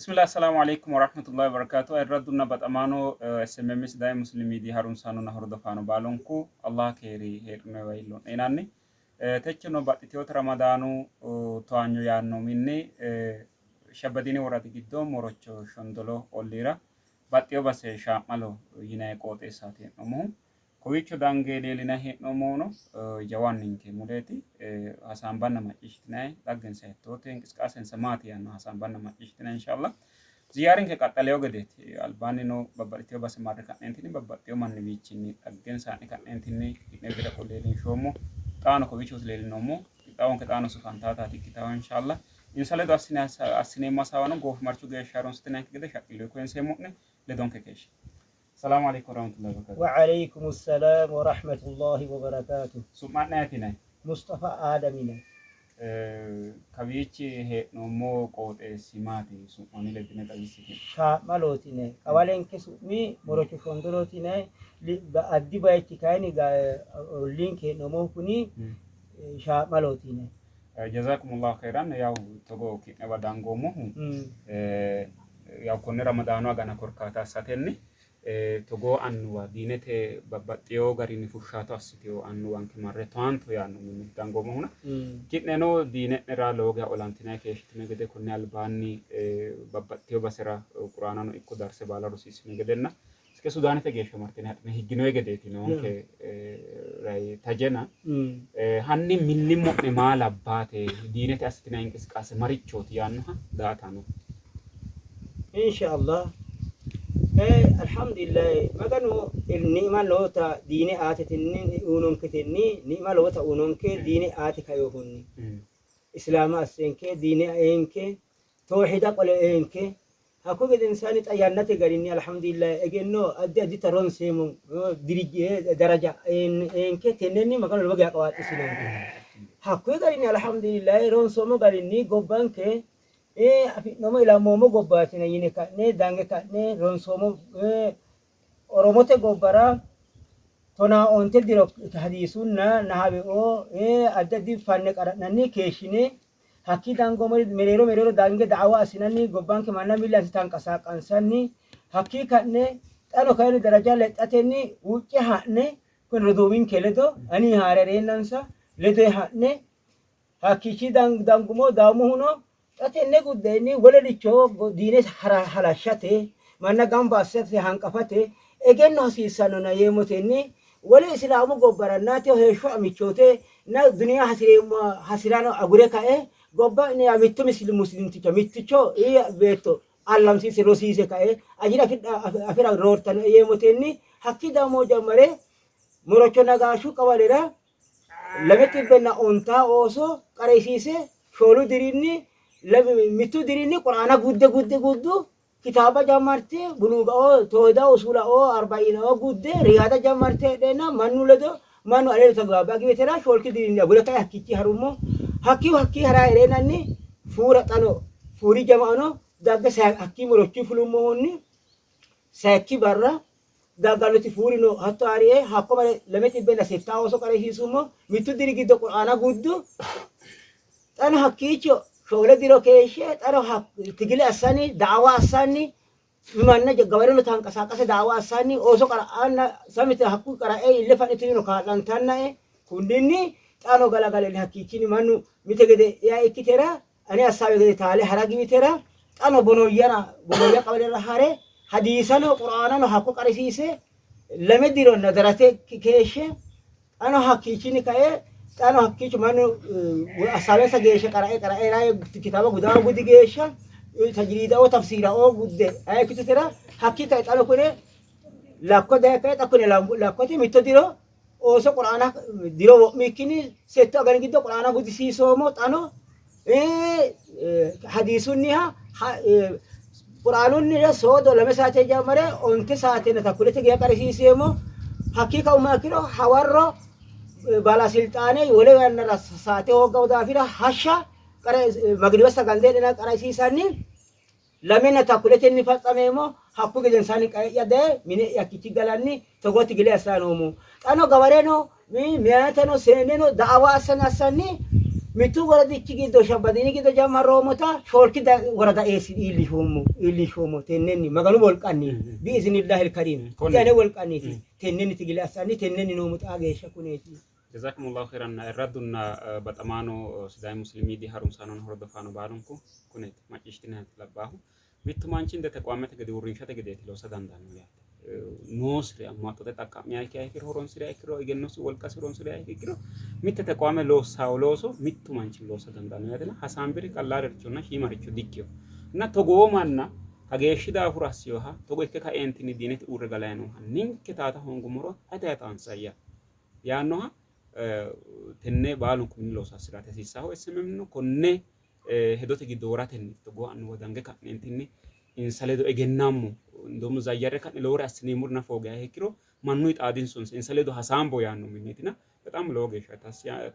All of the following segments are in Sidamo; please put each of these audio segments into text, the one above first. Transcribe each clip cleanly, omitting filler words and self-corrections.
Bismillah, assalamu alaikum warahmatullahi wabarakatuh. Ayirraddunna baxamaano SMM Sidaami Muslim Media harunsaanonna hordofaano baalunku Allah keeri hee'nowa iillo'ne yinanni. Techono baxxiteyoota Ramadaanu towaanyo yaanno uminni Shabbadiini woradi giddo Morocho Shondolo olliira baxxeyo base Shaa'malo yinanni qooxeessaati hee'noommohu. Kowiicho dange leellinanni hee'noommohuno jawu anninke muleeti. Hasaambanna macciishshitinanni dhaggensa hiittoote, inqisqaasensa maati yaanno hasaambanna macciishshitinanni inshallah. Ziyaarinke qaxxaleyo gedeeti. Albaannino babbaxxiteyo base marre ka'neentinni babbaxxeyo manniwiichinni dhaggensa ha'ne ka'neentinni ki'ne widira qolle leellinshoommo. Xaano kowiichooti leellinoommo. Qixxaawonke xaano sufantaataati ikkitawo inshallah. Insa ledo assine assineemmo hasaawano goofimarchu geeshsha harunsitinanki gede shaqqilluyi koyinseemmo'ne. Ledonke keeshshe. Salaamu aleykum warahmatullahi wabarakatuh. Wa aleykum salaam wa rahmatullahi wa barakatuh. Su'ma'ne ayeti yinanni? Musxafa Aadam yinanni. Kawiichi hee'noommo qooxeessi maati? Su'mano leddine xawissitine. Shaa'malooti yinanni. Qawalenke su'mi Morocho Shondolooti yinanni. Addi bayichi kayinni olliinke hee'noommohu kuni Shaa'malooti yinanni. Jazakumullahu khairan. Yaw togo ki'newa dangoommohu yaw konne Ramadaanu agana korkaata assatenni togoo annuwa diinete babbaxxeyo garinni fushshaato assiteyo annuwanke marre towaanto yaanno uminni dangoommohuna ki'neno diine'nera lowo geya olantinanni keeshshitino gede konni albaanni babbaxxiteyo basera quraanano ikko darse baala rosiissino gedenna iske Sudaanete geeshsha martine hadhine higginoyi gedeeti noonke rai tajena hanni millimmo'ne maa labbaate diinete assitinanni inqisqaase marichooti yaannoha daatano. Inshallah alhamdulillah Maganu ni'ma lowota diine aatetinni uunonketenni ni'ma lowota uunonke diine aate kainohunni islaama assenke diine eenke toohida qole eenke hakku gedensaanni xa yannate garinni alhamdulillah egenno addi addita ronseemmo daraja eenke tennenni Maganu lowo geya qawaaxxisinonke. Hakkuyi garinni alhamdulillah ronsoommo garinni gobbanke afi'noommo ilammoommo gobbaatina yine ka'ne dange ka'ne ronsoommo Oromote gobbara 15 diro hadiisunna nahaweoo addi addi fanne qara'nanni keeshshine hakkii dangoomori mereero mereero dange da'awa assinanni gobbanke manna milli assite tanqasaaqansanni hakkii ka'ne xano kayinni daraja lexxatenni wucce ha'ne kuni roduuwinke ledo ani haare reennansa ledo ha'ne hakkiichi dangumo daammohuno xa tenne guddenni wolericho diine halashshate manna gamba assate hanqafate egenno hasiissannona yeemmotenni wole isilaamu gobbara nate heeshsho amichoote na duniya hasireemmo hasirano agure kae gobba mitto muslimticho mitticho beetto allamsiise rosiise kae ajira afira roortano yeemmotenni hakki damo jammare Morocho Nagaashu qawalera 250 ooso qarisiise 5 dirinni mittu dirinni quraana gudde gudde guddu kitaaba jammarte buluugao toohida usuulao arba'iinao gudde riyaada jammarte heedheenna mannu ledo mannu ane ledo tagbaabba giwetera shoolki dirinni agure kae hakkiichi harummo hakkii hakkii haraa hee'reenanni fuura xano fuuri jama'ano dagge hakkii morochu fulummohunni sayikki barra daggannoti fuurino hatto arie hakko mare 260 ooso qarisiisummo mittu diri giddo qur'aana guddu xano hakkiicho 4 diro keeshshe xano tigile assanni da'awa assanni manna gawareno tanqasaaqase da'awa assanni ooso qara'anna samite hakku qara'e ille fa'nitino kaa'lantannae kunninni xano galagale hakkiichinni mannu mite gede yaa ikkitera ane assaawe gede taale hara giwitera xano bonoyyara bonoyya qawalera hare hadiisano quraanano hakko qarisiise 2 dironna darate keeshshe xano hakkiichinni kae xano hakkiicho mannu assaawensa geeshsha qara'e qara'e raye kitaaba gudaa gudi geeshsha tajriidao tafsiirao gudde aye ikkitutera hakkii kae xano kune lakko daye kae xa kune lakkote mitto diro ooso quraana diro wo'mikkinni settu agani giddo quraana gudisiisoommo xano hadiisunniha quraanunniha soodo 2 saate jammare 9 saatenna takkulete geya qarisiiseemmo hakkii kaumma ikkiro hawarro balasilxaane wole yannara saate hooggawo daafira hashsha magriba sagandeedhena qarisiisanni Lamenna takkuletenni fatsameemmo, hakku gedensaanni qae'ya daye mine'ya hakkiichi galanni togoo tigile assanni noommo. Xaano gawareno, meyateno, seenneno da'awa assanni assanni Mittu woradichi giddo Shabbadiini giddo jammarroommota shoolki worada eessi iillishoommo iillishoommo tennenni Maganu wolqanni biiznillahil kariim Konni. ane wolqanniiti tennenni tigile assanni tennenni noommo xaa geeshsha kuneeti. Jazakumullahu khairan ayirraddunna baxamaano Sidaami Muslim Media harunsaanonna hordofaano baalunku kuneeti macciishshitinanni labbaahu mittu manchi inde tequamete gede uurrinshate gedeeti loosa dandaanno yaate. Noosire ammaxxote xaqqa'miha ikkiha ikkiro horonsi'riha ikkiro egennosi wolqasi horonsi'riha ikkiro mitte tequame loossawo looso mittu manchi loosa dandaanno yaatena hasaambiri qallaarerichonna shiimaricho dikkino. Na togoo manna kageeshshi daafuro assiyoha togo ikke kaeentinni diinete uurre galayi nooha ninke taata hoongummoro ayi tayataansayya yaannoha tenne baalunku mini looso assi'rate hasiissaho. SMMno konne hedote giddo woratenni togoo annuwa dange ka'neentinni insa ledo egennammo indoommo zayyarre ka'ne lowore assineemmori nafa hoogiha ikkiro mannuyi xaadinsonsa insa ledo hasaambo yaanno minneetina bexaam lowo geeshsha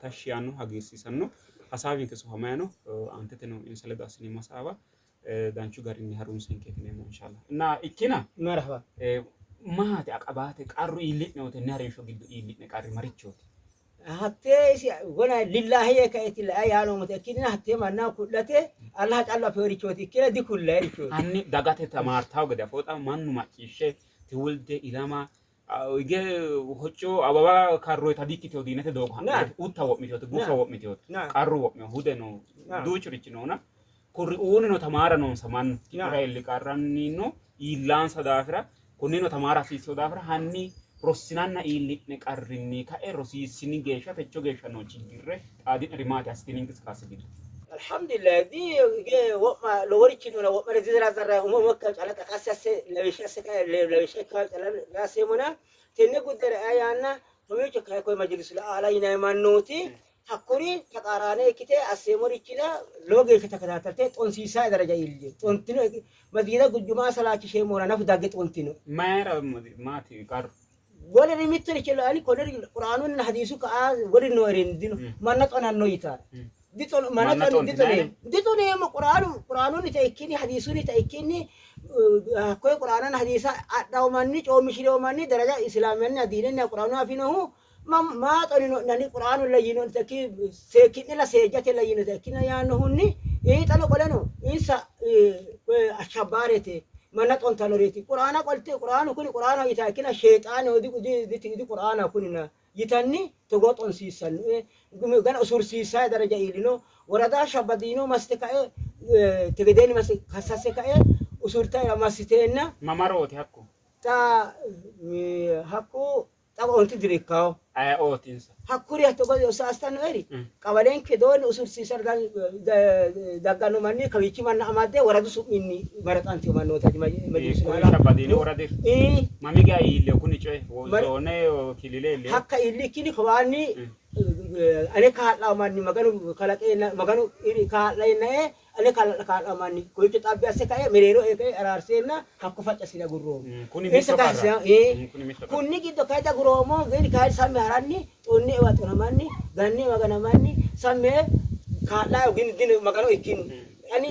tashshi yaanno hagiirsiisanno hasaawinke sufamayano aanteteno insa ledo assineemmo hasaawa danchu garinni harunsenkeeti yineemmo inshallah. Na ikkina Marhaba. Maati aqabaate qarru iilli'neho tenne harinsho giddo iilli'ne qarri marichooti? Hattee isi wona lillaahi yee kaeeti lae yaa noommote ikkinnina hattee mannaho ku'late Allaha callu afeeworichooti ikkina dikullannirichooti. Hanni dagate tamaartawo gede afoo xa mannu macciishshe tiwulde ilama hige hocco awawa karroyita diikkitewo diinete doogo ha'nanni utta wo'mitewote guffa wo'mitewote qarru wo'mewo hude no duuchurichi noona kuriuunino tamaara noonsa mannu ki'nera iilli qarranni no iillaansa daafira konneno tamaara hasiissino daafira hanni rossinanna iilli'ne qarrinni ka'e rosiissini geeshsha techo geeshsha noo chiggirre xaadi'neri maati assitini inqisqaase giddo? Alhamdulillah di ge wo'ma loworichi nuna wo'mare dizarazzarra umo umo calla xaqassi asse lawishsha asse kae lawishsha ikka calla asseemmona tenne guddara ea yaanna komiicho kae koye majlisul aala yinanni mannooti hakkuri taqaaraane ikkite asseemmorichira lowo geeshsha takataattalte xonsiissae daraja iilli xontino masgiida gujjumaa salaachisheemmora nafu dagge xontino. Mayira maati qarru? Woliri mittoricho ani konneri quraanunna hadiisu ka'a woliri nooeri dino manna xonanno yitaa Manna xontinanni? Dixoneemmo quraanu quraanunni ta'ikkinni hadiisunni ta'ikkinni hakkoye quraananna hadiisa adhawo manni coommishireo manni daraja islaamanna diinenna quraanu afinohu maa xonino'nani quraanu la yino takki seekki'ne la seejjate la yino takkina yaannohunni xano qoleno insa ashabbaarete manna xontannoreeti quraana qolte quraanu kuni quraana yitaa ikkina sheexaane di quraana kunina yitanni togoo xonsiissanno gana usursiissaa daraja iillino worada shabbadiino massite ka'e tegedeeni massite kassasse ka'e usurta massiteenna Mamarooti hakku? Xa hakku xa ontu diri ikkawo. Ayeooti insa? Hakkuri hatto assitannoeri qawalenke doonni usursiisara dagganno manni kawiichi manna amadde woradu su'minni maraxantino mannootaati. Kuni Shabbadiini woradi mami geya iilleyo kuni coyi? Zoone kilile iilleyo? Hakka iillikkinni kowaanni ane kaa'lawo manni Maganu kalaqeenna Maganu kaa'leennae ane kaa'lawo manni kowiicho xabbi asse kae mereero ee kae araarseenna hakko facci assine agurroommo. Kuni mitto Insa qarra. kayi Kuni mitto qarra. Kunni giddo kayi daguroommo gini kayi samme haranni xonne ewa xonamanni ganne ewa ganamanni samme kaa'layo gini dino Magano ikkinni ani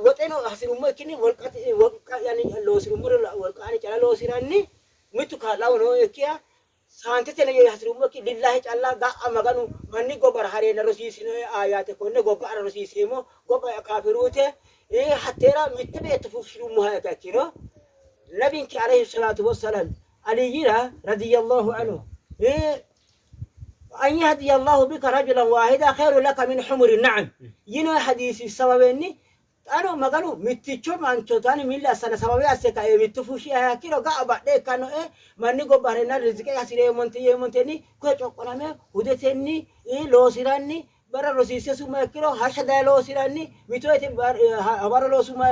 woxeno hasi'rummo ikkinni wolqate wolqa yani loosi'rummoro wolqa ani calla loosi'ranni mittu kaa'lawo nookkiha saanteteno yee hasi'rummo ikkinni lillahi calla ga'a Maganu manni gobbara hareenna rosiisinoe aayaate konne gobba'ra rosiiseemmo gobba kaafiruute hatteera mitte beetto fushshi'rummoha ikkiro nabinke alayhi salaatu wassalam Aliyyira radiyallahu anhu an yahdiya Allahu bika rajulan waahida khairu laka min humuri na'am yino hadiisi sababenni xaano Maganu mitticho mancho tani milli assana sababe asse kae mittu fushshiha ikkiro ga'a badhe ikkannoe manni gobba harenna riziqe hasi'reemmonte yeemmontenni koye coqqoname hudetenni loosi'ranni Barra rosiisse summa ikkiro hashsha daye loosi'ranni mito woyte hawarro loosumma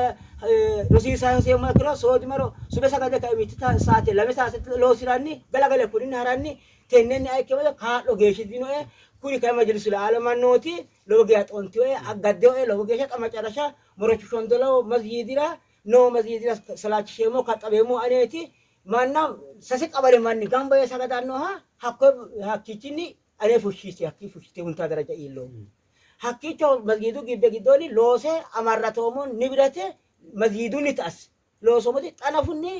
rosiisa hoseemmo ikkiro soodimaro sube sagade kae mitte saate lame saate loosi'ranni galagale kuninni haranni tennenni ayikke kaa'lo geeshshi dinoe kuri kae majlisul aala mannooti lowo geeshsha xontinoe aggaddeoe lowo geeshsha xa macarasha morochu shondolo masjiidira noo masjiidira salaachisheemmo kaxxabeemmo aneeti manna sase qabale manni gamba yee sagadannoha hakko hakkiichinni Ane fushshisi, hakkii fushshite hunta daraja iilloommo. Hakkiicho masgiidu gibbe giddoonni loose amarratoommo nibirate masgiidunnita asse loosoommoti xanafunni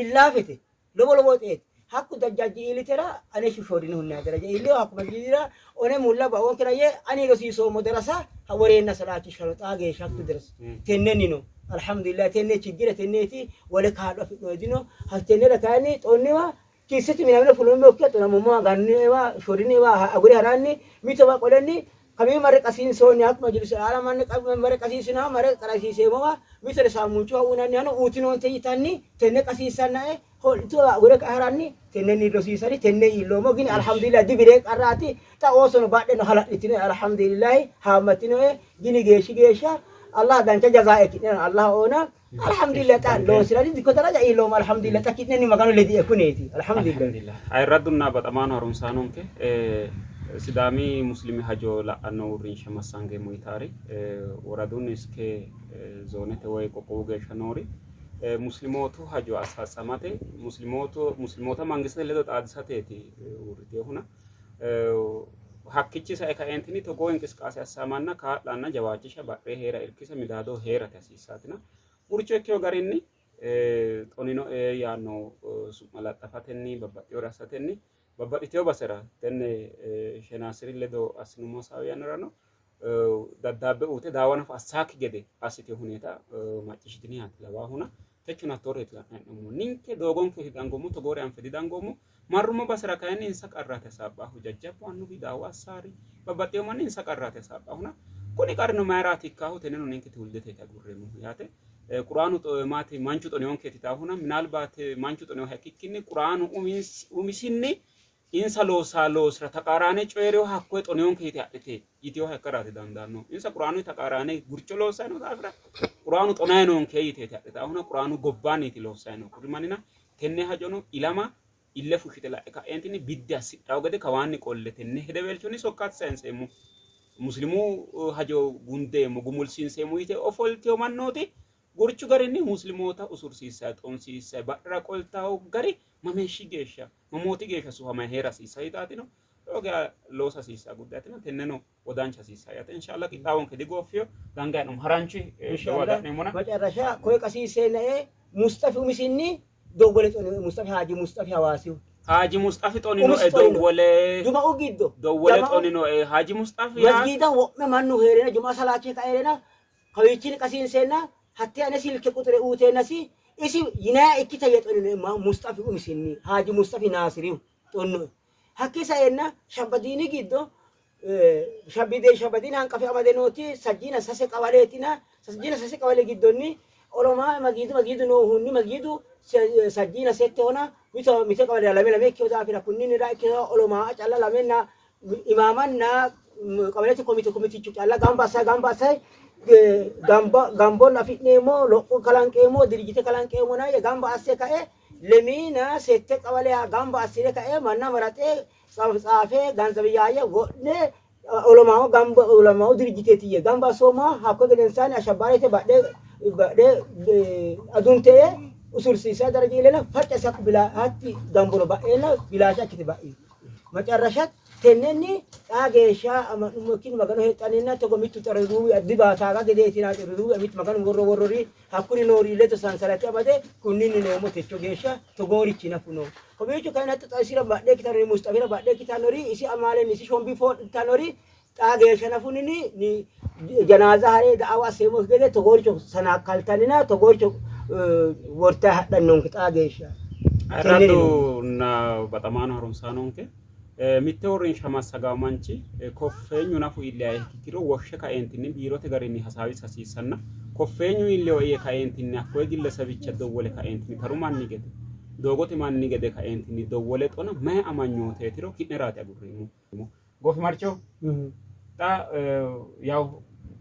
illaafete lowo lowo woxeeti. Hakku dajjajji iillitera ane shorinohunni daraja iilleho hakku masgiidira one mulla baoonkera yee ani rosiisoommo darasa woreenna salaachishshano xaa geeshsha hakku darasi tennenni no. Alhamdulillah tenne chiggire tenneeti wole kaa'lo afi'noonni dino. Hattennera kayinni xonniwa kiisete minamino fuloommokkiha xonamummoha ganniwa shoriniwa agure haranni mitowa qolenni kamii mare qasiinsoonni hakku majlise aala manni mare qasiisinoha mare qarasiiseemmowa mitore saamunchoha uynannihano uytinoonte yitanni tenne qasiissannae ho'lituwa agure kae haranni tennenni rosiisani tenne iilloommo gini alhamdulillah dibire qarraati xa oosono badheno hala'litinoe alhamdulillahi haammattinoe gini geeshshi geeshsha Allah dancha jazaa ki'neno Allah oona alhamdulillah xa loosirani dikko daraja iilloommo alhamdulillah xa ki'nenni Maganu ledie kuneeti alhamdulillah. Ayirraddunna baxamaano harunsaanonke Sidaami muslimi hajo la'anno uurrinsha massangeemmo yitaari woradunni iske zoonete woy qoqqowu geeshsha noori muslimootu hajo asfatsamate muslimootu muslimoota mangistete ledo xaadisateeti uurritinohuna hakkichi sae kaeentinni togoo inqisqaase assamanna kaa'lanna jawaachisha badhee heera irkisa midaadoo heerate hasiissaatina gurcho ikkino garinni xoninoe yaanno su'ma laxxafatenni babbaxxinore assatenni babbaxxitino basera tenne Shenaasiri ledo assinummo hasaawi yannarano daddaabbe uute daawa nafa assaakki gede assitino huneeta macciishshitinihaati lawaahuna techono hattooreeti la'nanni hee'noommo. Ninke doogonkeeti dangoommo, togoore anfe didangoommo. Marrummo basera kayinni insa qarraati hasaabbahu. Jajjabbu annuwi daawa assaari babbaxxeyo manni insa qarraati hasaabbahuna kuni qarrino mayiraati ikkaahu tenneno ninke tiwuldeteeti agurreemmohu yaate. Quraanu maati manchu xoneyonkeeti taahuna minaalbaat manchu xoneyoha ikkikkinni quraanu umisinni insa loosaa loosira taqaaraane coyi'rinoha hakkoye xoneyonke yite adhite yitinoha ikkaraati dandaanno. Insa quraanu taqaaraane gurcho loossanni noo daafira quraanu xonayi noonke yiteeti adhitaahuna quraanu gobbaanniiti loossanni noo kuri mannina tenne hajono ilama ille fushshite la'e ka'eentinni biddi assidhawo gede kawaanni qolle tenne hedeweelchonni sokkaati sayinseemmo. Muslimu hajo gundeemmo gumulsiinseemmo yite ofoltino mannooti gurchu garinni muslimoota usursiissayi xonsiissayi badhera qoltawo gari mameeshshi geeshsha mamooti geeshsha sufamayi hee'ra hasiissa yitaatino lowo geya loosa hasiissa guddaatina tenneno wodancha hasiissa yaate. Inshallah qixxaawonke digooffiyo danga hee'noommo haranchi Inshallah macarrasha koye qasiisseennae Musxafi umisinni dowwole xoninoe Musxafi Haaji Musxafi Hawaasihu. Haaji Musxafi xoninoe dowwole. Juma'u giddo. Dowwole xoninoe Haaji Musxafi yaa. Masgiida wo'me mannu hee'reenna Jum'a salaache kaeereena kawiichinni qasiinseenna hatte ane silke quxire uuteennasi isi yinaya ikkita yee xoninoe Musxafi umisinni Haaji Musxafi Naasirihu xonnoe. Hakkii saeenna Shabbadiini giddo Shabbide Shabbadiini hanqafe amade nooti sajjiina sase qawaleetina sajjiina sase qawale giddonni Oromaa magiidu magiidu noohunni magiidu sajjiina settehona mito mite qawalera lame lame ikkino daafira kunninnira ikkino Oromaa calla lamenna imaamanna qawalete komite komitichu calla gamba assay gamba assay gamba gambonna afi'neemmo lopho kalanqeemmo dirijite kalanqeemmona yee gamba asse kae lemiina sette qawaleha gamba assire kae manna maraxe tsaafe ganzabi yaayye wodhe olomaamu gamba olomaamu dirijiteeti yee gamba assoommoha hakko gedensaanni ashabbaarete badhe badhe adunte usursiisa daraja iilleenna facci asse hakku bila hatti gambono ba'eenna bilaasha ikkite ba'i. Macarrasha tennenni xaa geeshsha ama'nummokkinni Magano hexxaninna togo mittu xaroduuwi addi baataaga gedeetina roduuwi mittu Maganu worro worrori hakkuri noori ledo sansalate amade kunninni noommo techo geeshsha togoorichi nafu no. Kowiicho kayinni hatto xa isira badhe ikkitannori Musxafira badhe ikkitannori isi amaalenni isi shombi foodhitannori xaa geeshsha nafunni ni janaaza hare da'awa asseemmokki gede togooricho sanaakkaltannina togooricho wortayi hadhannonke xaa geeshsha. Ayirradunna baxamaano harunsaanonke mitte uurrinsha massagawo manchi koffeenyu nafu iilliha ikkiro woshshe kaeentinni biirote garinni hasaawisa hasiissanna koffeenyu iillewo yee kaeentinni hakkoye gillesebicha dowwole kaeentinni taru manni gede doogote manni gede kaeentinni dowwole xona mayi amanyooteetiro ki'neraati agurreemmo. Goofimarcho xa yaw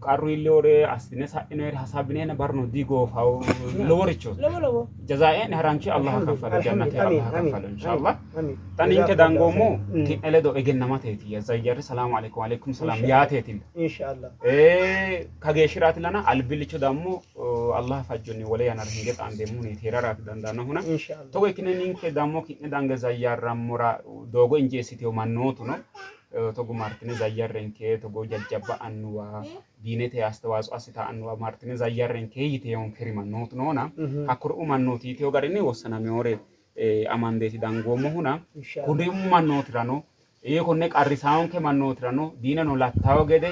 qarru iillewore assine sa'inoyere hasaabineenna barruno digoofawo loworicho Lowo lowo. jazaa'e'ne harancho Allah kaffalo jannate Allah kaffalo inshallah. Amiin. Xa ninke dangoommo ki'ne ledo egennamateeti zayyarri salaamu aleykum aleykum salaam yaateetilla. Inshallah. Kageeshshiraati lana albillicho dammo Allah fajjonni wole yannara hinge xaandeemmohuni heeraraati dandaannohuna. Inshallah. Togo ikkine ninke dammo ki'ne dange zayyarrammora doogo injeessiteyo mannootuno togo martine zayyarrenke togo jajjabba annuwa diinete astewaatsio assita annuwa martine zayyarrenke yiteyonkeri mannootu noona hakkuri'u mannooti yiteyo garinni wossanamewore amandeeti dangoommohuna kuri mannootirano konne qarrisaawonke mannootirano diineno lattawo gede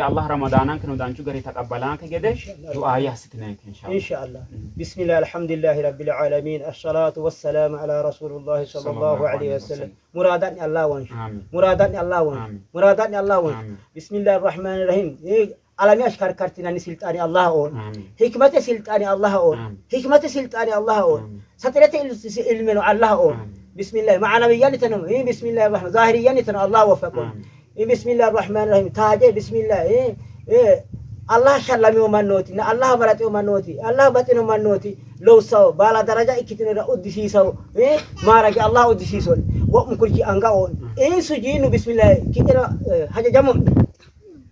Allah ramadaanankeno danchu gari taqabbalaanke gede du'aaye assitinanke inshallah. Inshallah. Bismillah alhamdulillahi rabbil alamin assalatu wassalamu ala rasulillahi sallallahu alaihi wasallam. Muraada'ne Allah wonsho. Muraada'ne Allah wonsho. Muraada'ne Allah wonsho. Bismillahir rahmanir rahim. Alame ashkarkartinanni silxaane Allah oon. Hikmate silxaane Allah oon. Hikmate silxaane Allah oon. Saxirete ilmeno Allah oon. Bismillah ma'anawiyyanitano bismillahir rahman zahiriyyanitano Allah waffaqon. Bismillahir rahmanir rahim. Taaje bismillah Allah shallamino mannooti na Allah maraxino mannooti Allah baxino mannooti loossao baala daraja ikkitinora uddisiisao maarage Allah uddisiisoni wo'munkurchi anga oon insu jiinnu bismillah ki'nera hajajamo'ne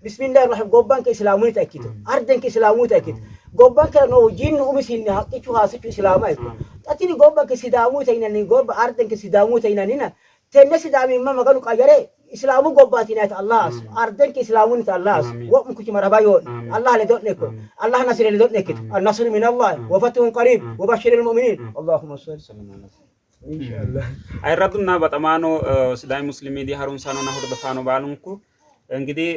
bismillahir rahim gobbanke islaamunnita ikkito ardenke islaamunnita ikkito gobbankera noohu jinnu umisinni haqqichu haasichu islaama ikko xa tini gobbanke sidaamunnita yinanni gobba ardenke sidaamunnita yinannina tenne sidaamimma maganu qayyare islaamu gobbaati yinannita Allah asso ardenke islaamunnita Allah asso wo'munkuchi marhaba yoo'ne Allah ledo'ne ikko Allah nasire ledo'ne ikkito an-nasru minallahi wa fathun qariib wa bashshiril mu'minin Allahumma salli Ayirradunna baxamaano Sidaami Muslim Miidiya harunsaanonna hordofaano baalunku እንግዲህ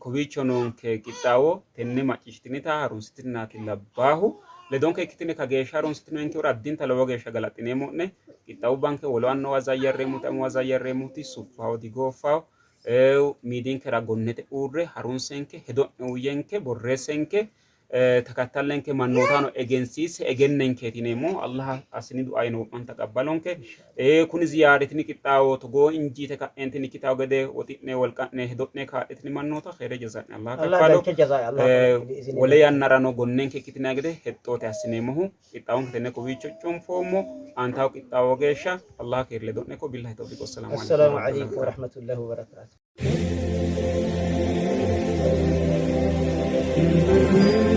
kowiicho noonke qixxaawo tenne macciishshitinita harunsitinati labbaahu ledonke ikkitine kageeshsha harunsitinonkehura addinta lowo geeshsha galaxxineemmo'ne. Qixxaawubbanke wolu annuwa zayyarreemmuti amuwa zayyarreemmuti suffaho digooffaho miidinkera gonnete uurre harunsenke hedo'ne uuyyenke borreessenke takattallenke mannootano egensiisse egennenkeeti yineemmo. Allah assini du'aayino wo'man taqabbalonke. Kuni ziyaaretini qixxaawo togoo injiite ka'eentini ikkitawo gede woxi'ne wolqa'ne hedo'ne kaa'litini mannoota khayre jaza'ne Allah Allah kaffalo. dancha jazaa Allah bi'iznillah. Wole yannarano gonnenke ikkitinanni gede hexxoote assineemmohu qixxaawonke tenne kowiicho cunfoommo. Aantawo qixxaawo geeshsha Allah keer ledo'ne ko billahi tawfiq wassalamu alaikum Assalamu warahmatullahi alaikum wabarakatuh. warahmatullahi wabarakatuh.